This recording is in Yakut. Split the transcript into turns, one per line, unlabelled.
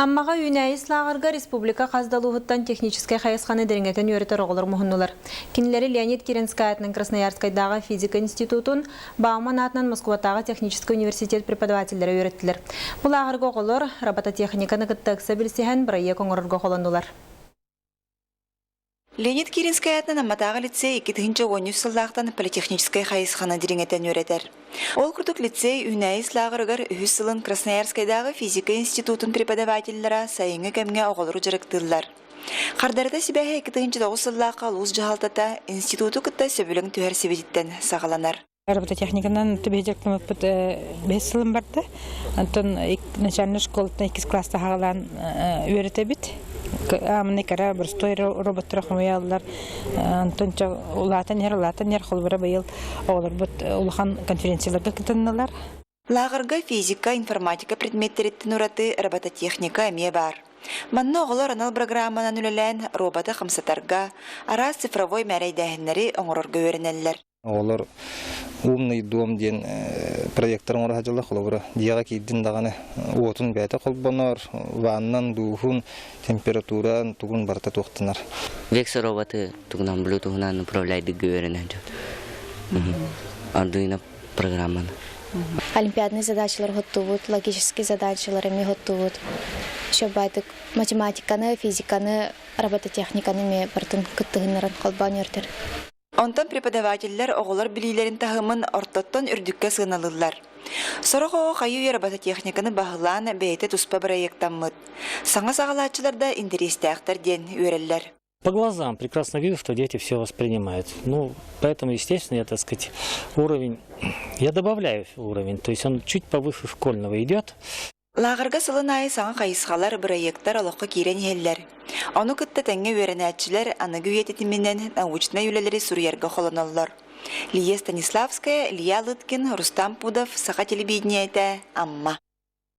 Аммаҕа Үүнээйи лааҕырга республика хас да улууһуттан техническэй хайысханы дириҥэтэн үөрэтэр оҕолор муһуннулар. Кинилэри Леонид Киренскай аатынан Красноярскайдааҕы физика институтун, Бауман аатынан Москватааҕы техническэй университет преподавателлэрэ үөрэттилэр. Бу лааҕырга оҕолор робототехниканы кытта ыкса билсиһэн бырайыак оҥорорго холоннулар.
Леонид Киринскэй аатынан Амматааҕы лицей 2013 сыллаахтан политехническэй хайысханы дириҥэтэн үөрэтэр. Ол курдук лицей Үүнээйи лааҕырыгар үһүс сылын Красноярскайдааҕы физика институтун преподавателлара сайыҥҥы кэмҥэ оҕолору дьарыктыыллар. Хардарыта сибээһэ 2009 сыллаахха улуус дьаһалтата институту кытта сөбүлэҥ түһэрсибититтэн саҕаланар.
Робототехниканан түбэһэ бэс сылым барда. Онтон начальнай школаттан иккис класста хаалаан үөрэтэбит. Ааманы кара боростой роботтара хомуйаллар. Онтон улаатан иһэр, улаатан иһэр холобура быйыл оҕолорбут улахан конференцияларга кытыннылар.
Лааҕырга физика, информатика предметтэриттэн ураты робототехника эмиэ баар. Манна оҕолор анал программанан үлэлээн роботы хамсатарга, араас цифровой мээрэйдээһиннэри оҥорорго үөрэнэллэр.
Оҕолор «Умный дом» диэн проектор оҥоро сылдьаллар. Холобура, дьиэҕэ киирдин даҕаны уотун бэйэтэ холбонор, ваннан, дууһун, температуран, тугун барыта туохтанар.
Векс роботы тугунан Bluetooth-унан управляйдык үөрэнэн дьон. Arduino программаны.
Олимпиадный задачалар хоттубут, логический задачалар эмиэ хоттубут. Еще байтык математиканы, физиканы, робототехниканы эмиэ барытын кыттыһыннаран холбоон үөрдэр.
Онтон преподавателлэр оҕолор билиилэрин таһымын ортоттон үрдүккэ сыаналыыллар. Сорох оҕо хайыы-үйэ робототехниканы баһылаан бэйэтэ туспа бырайыактаммыт. Саҥа саҕалааччылар да интэриэстээхтэр диэн үөрэллэр.
По глазам прекрасно вижу, что дети все воспринимают. Ну, поэтому, естественно, я, так сказать, уровень, я добавляю уровень, то есть он чуть повыше школьного идет.
Лааҕырга сылын аайы саҥа хайысхалар, бырайыактар олоххо киирэн иһэллэр. Ону кытта тэҥҥэ үөрэнээччилэр аныгы үйэ тэтиминэн научнай үлэлэри суруйарга холоноллор. Лия Станиславская, Илья Лыткин, Рустам Пудов, Саха телевидениетэ, Амма.